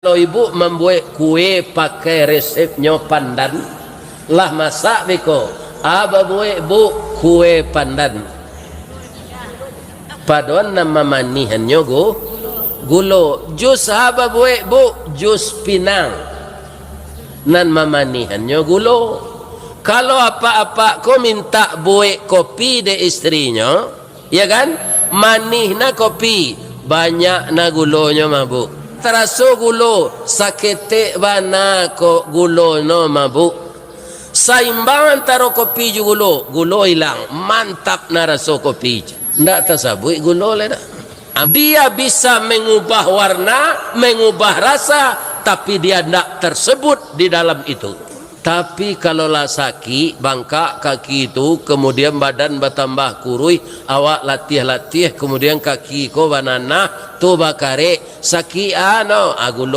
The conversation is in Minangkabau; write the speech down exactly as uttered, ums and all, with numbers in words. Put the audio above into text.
Kalau ibu mambuek kue pakai resepnyo pandan, lah masak beko, a babuek, Bu, kue pandan. Padoan nan mamanihannyo gu-, gulo. Jus a babuek, Bu, jus pinang. Nan mamanihannyo gulo. Kalau apak-apak ko mintak buek kopi dek istrinyo, ya kan? Manih na kopi, banyak na gulonyo mah, Bu. Taraso gulo, saketek bana ko gulonyo mah, Bu. Saimbang antaro kopi jo gulo, gulo ilang, mantap na raso kopi. Ndak tasabuik gulo lai dah. Dia bisa mengubah warna, mengubah rasa, tapi dia ndak tersebut di dalam itu. Tapi kalau lah sakik, bangkak kaki tu, kemudian badan batambah kuruih, awak latiah-latiah, kemudian kaki ko bananah, tu bakarek, sakik ano, ah, gulo